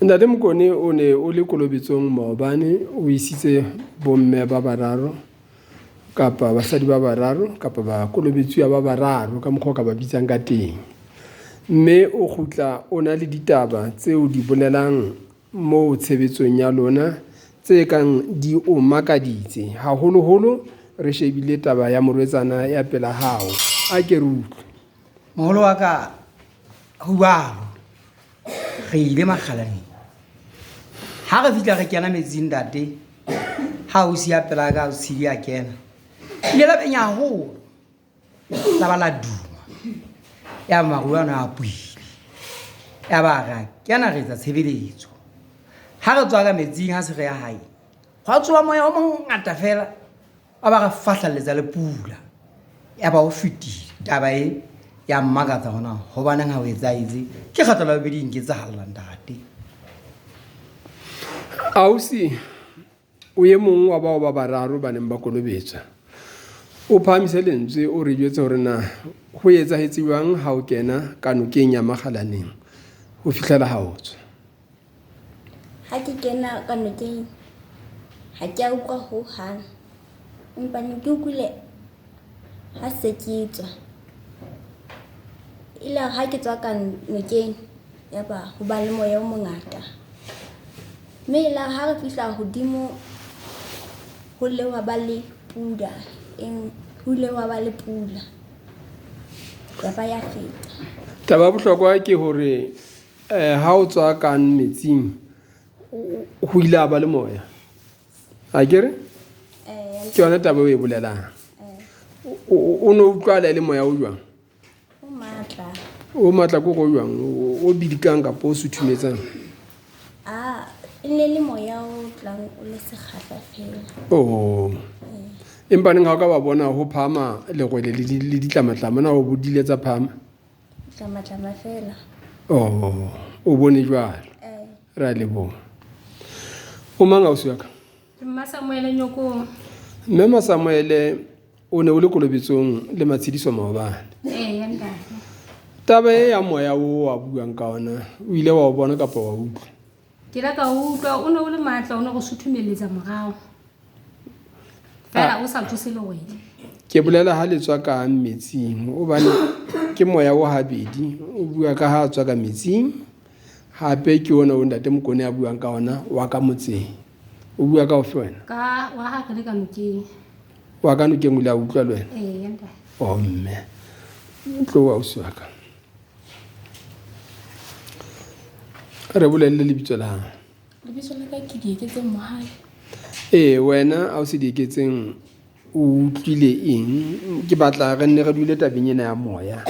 Ntate Mokone, o ne o le kolobetsong maobane, o isitse bomme ba bararo kapa basadi ba bararo kapa bakolobetsuwa ba bararo ka mokgwa o ka ba bitsang ka teng. Mme o kgutla o na le ditaba tseo di bolelang moo tshebetsong ya lona tse kang di o makaditse, haholoholo re shebile taba ya morwetsana ya pela hao. A ke re utlwe. Moholo wa ka, ho jwalo. Re ile makgalaneng. Ha re fihla re kena metsing ntate, ha o siya pela ka o tshidi a kena. Ile la benya haholo. La ba la duma. Ya maru ano a puile. Ya ba ra kena re etsa tshebeletso. Ha re tswa ka metsing ha se re ya hae. Hwa tsoha moya o mongata fela. A ba re fahlalletsa le pula. Ya ba o fetile. Taba e ya mmakatsa hona hobaneng ha o etsahetse. Ke kgetlo la bobedi e nketsahalla ntate. Ausi, o e mong wa bao ba bararo ba neng ba kolobetswa. O phahamise lentswe o re jwetse hore na ho etsahetse jwang ha o kena ka nokeng ya Makgalaneng ho fihlela ha o tswa. Ha ke kena ka nokeng ha ke a utlwa hohang, empa ne ke utlwile ha se ke tswa. E ile ha ke tswa ka nokeng ya ba ho ba le moya o mongata. Mme e la ha re fihla hodimo ho ile hwa ba le pula ho ile hwa ba le pula ya ba ya feta. Taba ya bohlokwa ke hore eh, ha o tswa ka metsing ho ile a ba le moya a kere Eh, ke yona taba eo e bolelang. O ne o utlwala e le moya o jwang? O matla. O matla ko go jwang? O bidikang kapa o suthumetsang? Ah, e ne le moya o tlang o le sekgahla fela. Oh. Empa neng ha o ka ba bona ho phahama lerwele le ditlamatlama, na o bodile tsa phahama? Tlamatlama fela. Oh, o bone jwalo. Eh. Re a leboha. O mang ausi wa ka? Ke Mma Samuele Nyokong. Mme Masamuele, o ne o le kolobetsong le Matshediso maobane. Ee, ntate. Taba e ya moya o a buang ka ona, o ile wa o bona kapa wa utlwa? Ke ile ka utlwa o ne o le matla, o ne go suthumelletsa morao. Fela o sa tsose lerwele. Ke bolela ha le tswa ka metsing, hobane ke moya o habedi, o bua ka ha a tswa ka metsing, hape ke ona o ntate Mokone a buang ka ona wa ka motseng. O bua ka ofe wena? Ka wa ha re le ka nokeng. Wa ka nokeng o ile a utlwa le wena? Ee, ntate. Oh mme. Tlo ausi wa ka. Re bolelle lebitso la hao. Lebitso la ka ke Dieketseng Mohale. Ee, wena ausi Dieketseng o utlwile eng? Ke batla re nne re dule tabeng ena ya moya.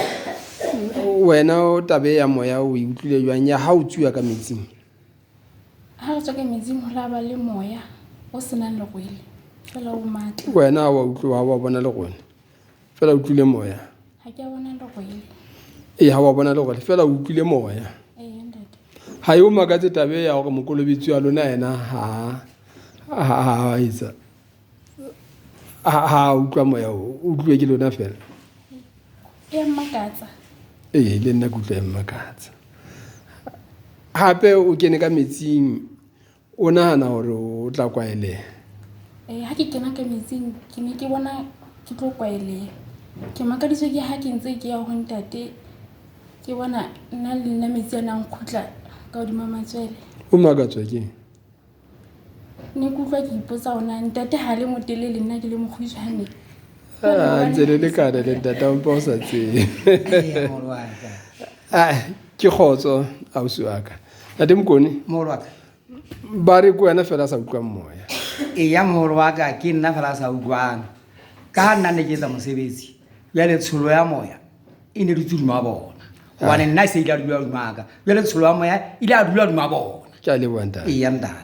Wena o taba e ya moya o e utlwile jwang ya ha o tsuwa ka metsing? Ha re tswa ka metsing ho la ba le moya o senang lerwele fela o matla. Wena ha wa utlwa ha wa bona lerwele. Fela o utlwile moya. Ha ke a bona lerwele. Ee, ha wa bona lerwele fela o utlwile moya. Ee, ntate. Ha e o makatse taba e ya hore mokolobetsi wa lona yena ha ha ha etsa ha ha utlwa moya o utlwe ke lona fela. E a mmakatsa. Ee, le nna ke utlwa e mmakatsa. Hape o kene ka metsing o nahana hore o tla kwaeleha. Ee, ha ke kena ka metsing ke ne ke bona ke tlo kwaeleha. Ke makaditswe ke ha ke ntse ke ya ho ntate ke bona nna le nna metsi a na nkgutla ka hodima matswele. O makatswa ke eng? Ne ke utlwa ke ipotsa hore na ntate ha le motelele nna ke le mokgutshwane. Ah, ntse le lekana le ntate wa mpa o sa tsebe. Ee, moholo wa ka. Ah, ke kgotso ausi wa ka. Ntate Mokone, Moholo wa ka. ba re ke wena fela a sa utlwang moya. Eya moholo wa ka ke nna fela a sa utlwang. Ka ha nna ne ke etsa mosebetsi, jwale tsholo ya moya e ne dutse hodima bona. Hobane nna e se ile a dula hodima ka. Jwale tsholo ya moya ile a dula hodima bona. Ke a leboha ntate. Eya ntate.